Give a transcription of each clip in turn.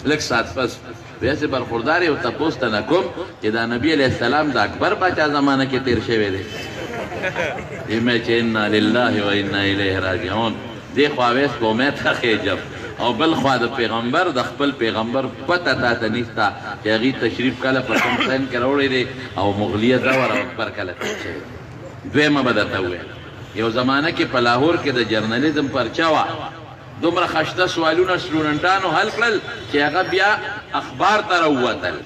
لږ ساعت پس بیا چې برخوردار یو تپوس ته نه کوم چې دا نبی علیه السلام د اکبر پاچا زمانه کې تیر شوی دی. مې چې انا لله و انا الیه راجعون. دې خوا ویس کومه ته خېجم او بل خوا د پیغمبر د خپل پیغمبر پته تا ته نشته چې هغې تشریف کله په کوم سن کې راوړی دی او مغلیه دور او اکبر کله تیر شوی دی. دویمه به درته ووایم، یو زمانه کې په لاهور کې د جرنلیزم پرچه وه، دومره خشته سوالونه سټوډنټانو حل کړل چې هغه بیا اخبار ته راووتل.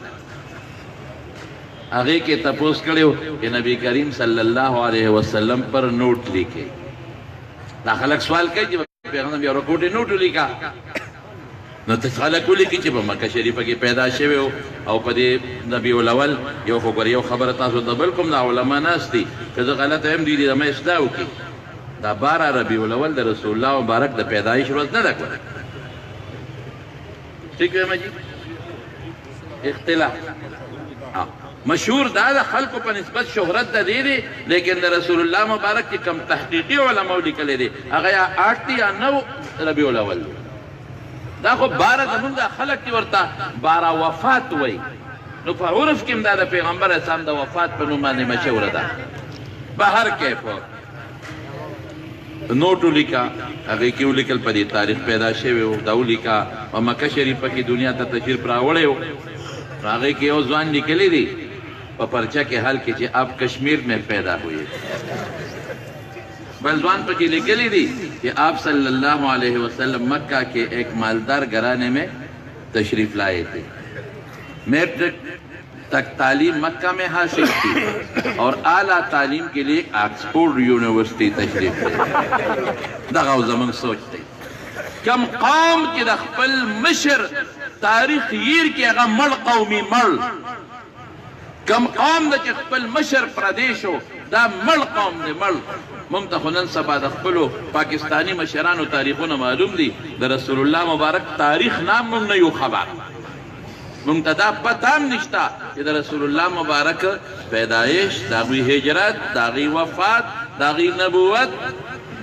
هغې کې تپوس کړی و چې نبی کریم صلی الله علیه وسلم پر نوټ لیکي. دا خلک سوال کوي چې پیغمبر بیا ورکوټې نوټ ولیکه، نو ته خلک ولیکي چې په مکه شریفه کې پیدا شوی او په دې ربیع الاول. یو خو ګوره یو خبره تاسو ته بل کوم، دا علما ناست دي، که زه غلطه یم دوی دې زما اصلاح وکړي. دا 12 ربیع الاول د رسول الله مبارک د پیدایش ورځ نه ده ګوره، ټیک وایم جي؟ اختلاف مشهور دا د خلکو په نسبت شهرت د دې دی، لیکن د رسول الله مبارک چې کوم تحقیقي علماو لیکلی دی هغه یا 8 دی یا 9 ربیع الاول دی. دا خو 12 زمونږ دا خلک دي ورته 12 وفات وایي، نو په عرف کې هم دا د پیغمبر اسلام د وفات په نوم باندې مشهوره ده. بهر کیف نوټ ولیکه، هغې کې ولیکل په دې تاریخ پیدا شوی و، دا ولیکه په مکه شریفه کې دنیا ته تشریف راوړی و. نو هغې کې یو ځوان لیکلی دی په پرچه کې حل کې چې آپ کشمیر میں پیدا ہوئے. بل ځوان پکې لیکلی دی چې آپ صلی الله علیه وسلم مکه کې ایک مالدار گھرانے میں تشریف لائے تھے، میٹرک تک تعلیم مکہ میں حاصل کی اور اعلیٰ تعلیم کے لیے آکسفورڈ یونیورسٹی تشریف لے. دغه زمونږ سوچ دی. کم قوم کې د خپل مشر تاریخ ییر کې هغه مړ قومي مړ، کم قوم د چې خپل مشر پردی شو دا مړ قوم دی مړ. مونږ ته خو نن سبا د خپلو پاکستاني مشرانو تاریخونه معلوم دي، د رسول الله مبارک تاریخ نام مونږ نه یو خبر. مونږ ته دا پته هم نشته چې د رسول الله مبارک پیدایش، د هغوی هجرت، د هغوی وفات، د هغوی نبوت،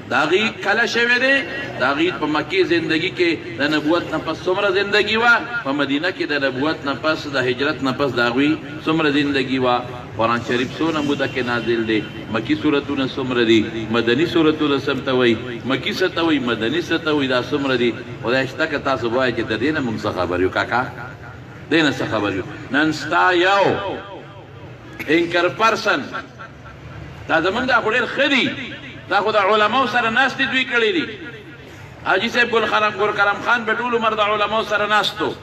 د هغوی کله شوی دی، د هغوی په مکې زندګي کې د نبوت نه پس څومره زندګي وه، په مدینه کې د نبوت نه پس د هجرت نه پس د هغوی څومره زندګي وه، قرآن شریف څونه موده کې نازل دی، مکي سورتونه څومره دي، مدني سورتونه څه ته وایي، مکي څه ته وایي، مدني څه ته وایي، دا څومره دي. خدای شته که تاسو وایئ چې د دې نه موږ څه خبر یو کاکا، دې نه څه خبر یو. نن ستا یو انکر پرسن، دا زمونږ دا خو ډېر ښه دي، دا خو د علماو سره ناست دي دوی کړي دي. حاجي صاحب ګل کرم خان به ټول عمر د علماو سره ناست و،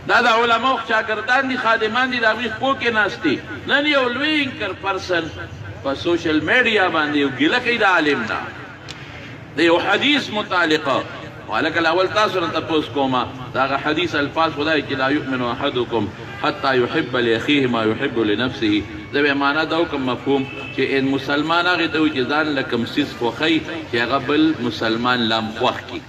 دا د علماو شاګردان دي، خادمان دي، د هغوی خپو کې ناست دي. نن یو لوی انکر پرسن په سوشل میډیا باندې یو ګیله کوي د عالم نه د یو حدیث متعلقه. هلکه اول تاسو نه تپوس کومه، د هغه حدیث الفاظ خدای چې لا یؤمن احدکم حتی یحب لاخیه ما یحب لنفسه. زه به معنا دا وکړم مفهوم چې ان مسلمان هغې ته وایي چې ځان له کوم څیز خوښوي چې هغه بل مسلمان لام خوښ کړي.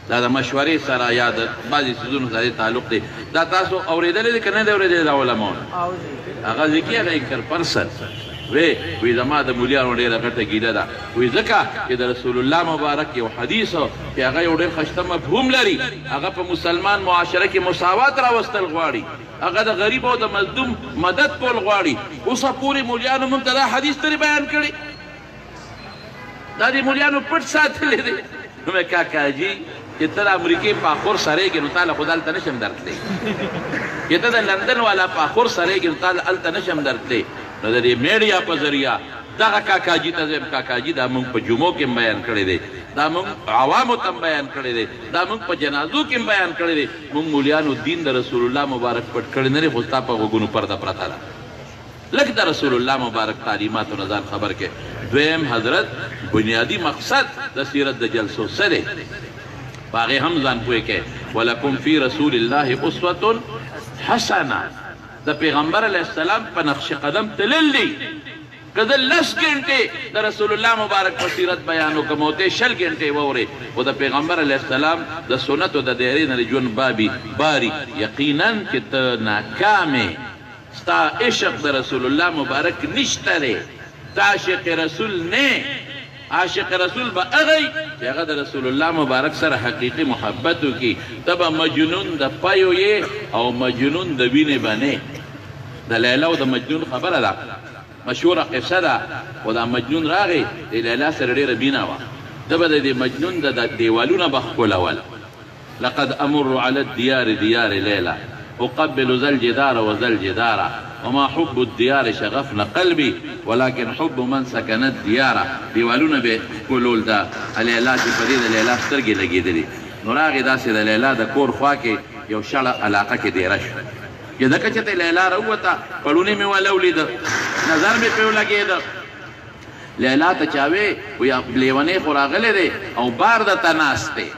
دا د مشورې سره یا د بعضې څیزونو سره تعلق دی. دا تاسو اورېدلی دی که نه دی اورېدلی د علماو نه؟ هغه ځکه هغه انکر پرسن وی زما د مولیانو ډېره غټه ګیله ده، وی ځکه چې د رسول الله مبارک یو حدیث چې هغه یو ډېر خشته مفهوم لري، هغه په مسلمان معاشره کې مساوات راوستل غواړي، هغه د غریب او د مظلوم مدد کول غواړي. اوسه پورې مولیانو موږ ته دا حدیث ترې بیان کړی، دا دې مولیانو پټ ساتلی دی. نو مې کاکا جي چې ته د امریکې په اخور سرېږې نو تا له خو دلته نه شم درتلی، چې ته د لندن والا په اخور سرېږې نو تا له هلته نه شم درتلی. نو د دې میډیا په ذریعه دغه کاکاجي ته زه کاکاجي دا موږ په جمعو کې هم بیان کړی دی، دا موږ عوامو ته هم بیان کړی دی، دا موږ په جنازو کې هم بیان کړی دی. موږ مولیانو دین د رسول الله مبارک پټ کړی نه دی، خو ستا په غوږونو پرده پرته ده. لږ د رسول الله مبارک تعلیماتو نه ځان خبر کړئ. دویم حضرت بنیادي مقصد د سیرت د جلسو څه دی، په هغې هم ځان پوه کړئ. ولکم فی رسول الله اسوة حسنه، د پیغمبر علیه السلام په نقش قدم تلل دي. که زه 10 ګنټې د رسول الله مبارک په سیرت بیان وکړم او ته 20 ګنټې واورې، خو د پیغمبر علیه السلام د سنتو د دایرې نه د ژوند بابي باري، یقینا چې ته ناکام یې، ستا عشق د رسول الله مبارک نشته دی، ته عاشق رسول نه. عاشق رسول به هغه وي چې هغه د رسول الله مبارک سره حقیقي محبت وکړي. ته به مجنون د پیو یې او مجنون د وینې به نه. د لیلا او د مجنون خبره ده، مشهوره قصه ده. خو دا مجنون راغی، د لیلا سره ډېره مینه وه، ده به د دې مجنون د دیوالونه به ښکلول. لقد امر على الديار ديار ليلى اقبل ذا الجدار وذا الجدار وما حب الديار شغفنا قلبي ولكن حب من سكن الديار. دیوالونه به ښکلول د لیلا چې په دې د لیلا سترګې لګېدلې. نو راغی داسې د لیلا د کور خوا کې یو شړه علاقه کې دېره شو. چې ځکه چې ته لیلا راووته، پړونی مې وله ولیده، نظر مې پرې ولګېده. لیلا ته چا وې وایي لېونی خو راغلی دی او بار درته ناست دی.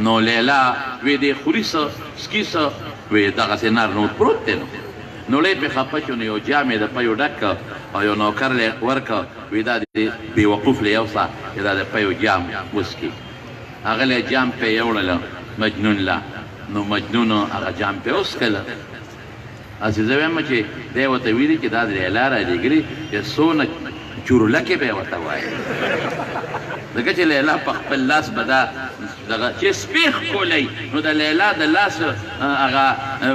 نو لیلا وی دې خوري څه څکي څه، وی دغسې نر نور پروت دی. نو نوړی پرې خفه شو، نو یو جام یې د پیو ډک کړ او یو نوکر له یې ورکړ، وی دا دې بېوقوف له یوسه چې دا د پیو جام وڅکي. هغه له جام پې یوړله مجنون له، نو مجنون هغه جام پې وڅکله. هسې زه وایم چې دی ورته ویلي چې دا د لیلا رالیږلي چې څونه چورلکې به یې ورته وایي، ځکه چې لیلا په خپل لاس به دا دغه چې سپی ښکلی، نو د لیلا د لاس هغه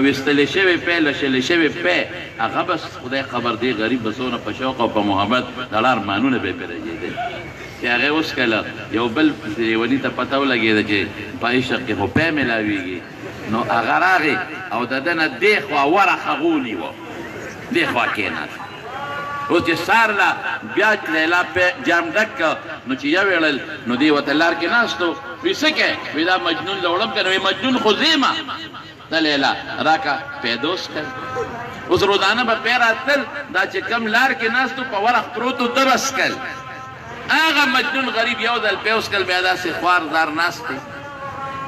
ویستلې شوې پی، لشلې شوې پی، هغه به خدای خبر دی غریب به څونه په شوق او په محبت دړه ارمانونه به یې پرې رژېدل. چې هغې وڅکله، یو بل لیوني ته پته ولګېده چې په عشق کې خو پی میلاویږي، نو هغه راغی او د ده نه دې خوا ورخه ونیوه، دې خوا کېناست. اوس چې سهار له بیا لیلا پی جام ډک کړ، نو چې یو ویړل، نو دی ورته لار کې ناست و. وی څه کوې؟ وی دا مجنون له وړم که نه؟ وی مجنون خو زه یم. د لیلا راکه پیدا وڅکل. اوس روزانه به پی راتلل، دا چې کم لار کې ناست و په ورخ پروت و، ده به څکل. هغه مجنون غریب یو ځل پی وڅکل، بیا داسې خوار زار ناست دی.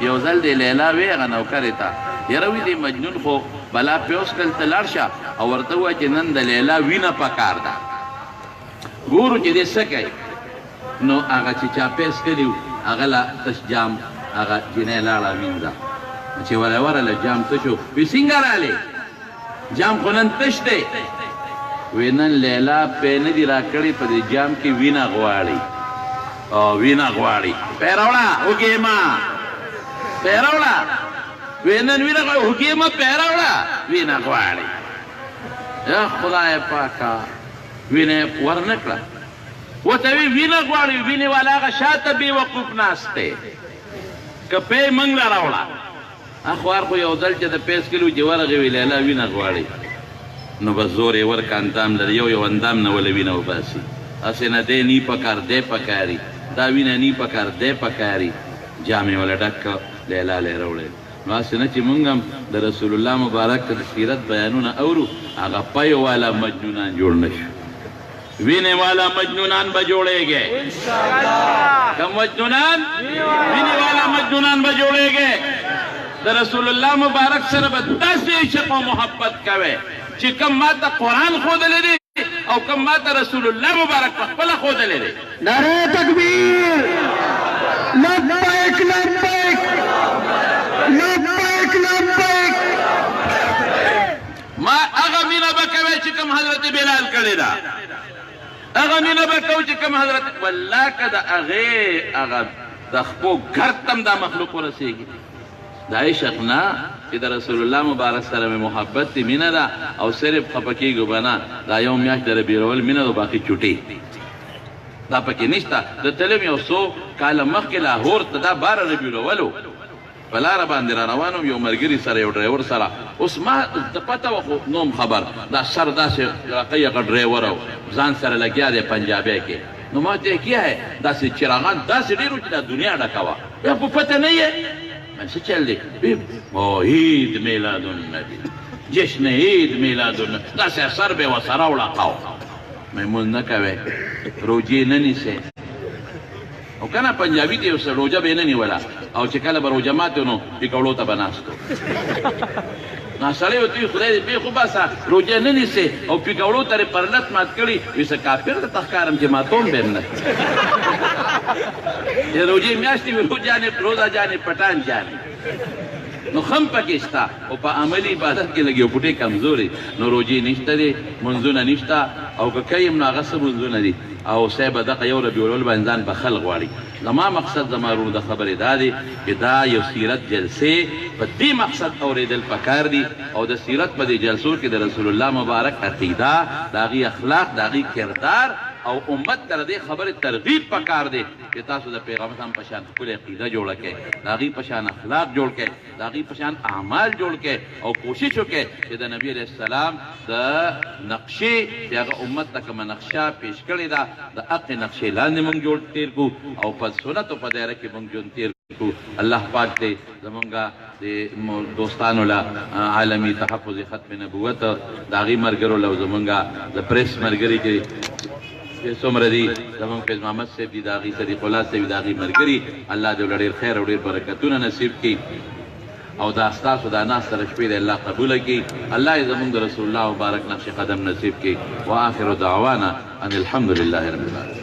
یو ځل دی لیلا وی هغه نوکرې ته، یاره وی دې مجنون خو بلا پی وڅکل، ته لاړ شه او ورته ووایه چې نن د لیلا وینه پکار ده، ګورو چې دې څه کوي. نو هغه چې چا پی څکلي وو هغه له تش جام هغه جینۍ لاړه وینځه. چې وره ورله جام تش و، وی څنګه رالې؟ جام خو نن تش دی. وی نن لیلا پی نه دي راکړې، په دې جام کې وینه غواړي، او وینه غواړي، پی راوړه هوږې ما، پی راوړه. وی نن وینه غواړي، هوږې ما، پی راوړه، وینه غواړي. یا خدای پاکه، وینه یې ورنه کړه. ورته وی وینه غواړي، وینې والا هغه شاته بېوقوف ناست دی، که پی موږ له راوړه. اخوار خو یو ځل چې د پی څکلي وو چې ورغی وی لیلا وینه غواړي، نو بس زور یې ورکړه، اندام لري، یو یو اندام نه وله وینه وباسي. هسې نه دی نی پکار دی پکاري، دا وینه نی پکار دی پکاري. جام یې وله ډک کړ، لیلا له یې راوړی. نو هسې نه چې مونږ هم د رسول الله مبارک د سیرت بیانونه اورو، هغه پیو والا مجنونان جوړ نه شو، وینې والا مجنونان به جوړېږي. کوم مجنونان؟ وینې والا مجنونان به جوړېږي. د رسول الله مبارک سره به داسې عشق او محبت کوي چې کوم ما ته قرآن ښودلی دی او کوم ما ته رسول الله مبارک په خپله ښودلی دی. نعره تکبیر، لبیک لبیک لبیک لبیک. ما هغه مینه به کوې چې کوم حضرت بلال کړې ده، هغه مینه به کوو چې کوم حضرت، والله که د هغې هغه د خپو ګرد ته هم دا مخلوق ورسېږي. دا عشق نه چې د رسول الله مبارک سره مې محبت دی، مینه ده، او صرف خفه کېږو به نه. دا یو میاشت د ربیع الاول مینه ده، باقي چوټې دا پکې نشته. زه تلم یو څو کاله مخکې لاهور ته، دا 12 ربیع الاول و، په لاره باندې را روان وم یو ملګري سره، یو ډرایور سره. اوس ما ته پته وه خو نوم خبر، دا سر داسې راقی هغه ډرایور و، ځان سره لګیا دی پنجابی کې. نو ما ته یې کیا ہے، داسې چراغان داسې ډېر وو چې دا دنیا ډکه وه. بیا په پته نه یې څه چل دی، عید میلاد النبي، جشن عید میلاد النبي، داسې اثر به ورسره وړقاو. مې مونځ نه کوې، روژې نه نیسې، او که نه پنجابي دی اوس روژه به یې نه نیوله، او چې کله به روژه ماتې نو پکوړو ته به ناست و. نا سړی ورته وایي خدای دې پېښ وباسه، روژه نه نیسې او پکوړو ته دې پرلت مات کړي، وایي څه کافر درته ښکارم چې ماتوم به یې نه. چې روژې میاشتې وي، روزه جانې پټان جانې، نو خم پکې شته، خو په عملي عبادت کې لږ یو پوټې کمزورې. نو روژې نشته دی، منځونه نشته، او که کوي هم نو هغه څه منځونه دي؟ او صاحب دغه یو ربیع الاول باندې ځان بخل غواړي. زما مقصد زما وروڼو د خبرې دا دی چې دا یو سیرت جلسې په دې مقصد اورېدل پکار دي او د سیرت په دې جلسو کې د رسول الله مبارک عقیده، د هغوی اخلاق، د هغوی کردار او امت ته د دې خبرې ترغیب پکار دی چې تاسو د پیغمبر صلی الله علیه وسلم په شان ښکلې عقیده جوړه کړئ، د هغوی په شان اخلاق جوړ کړئ، د هغوی په شان اعمال جوړ کړئ او کوشش وکړئ چې د نبي علیه السلام د نقشې چې هغه امت ته کومه نقشه پیش کړې ده د هغې نقشې لاندې مونږ جوړ تیر کړو او په سنتو په دایره کې مونږ ژوند تیر کړو. الله پاک دې زمونږ د دوستانو له عالمي تحفظ ختم نبوت د هغې ملګرو له او زمونږ د پریس ملګري چې څومره دي زمونږ فیض محمد صاحب دي د هغې صدیق الله صاحب د هغې ملګري الله دې ورله ډېر خیر او ډېر برکتونه نصیب کړي او دا ستاسو دا ناسته د شپې دې الله قبوله کړي الله یې زمونږ د رسول الله مبارک نقش قدم نصیب کړي واخر دعوانا ان الحمد لله رب العالمین.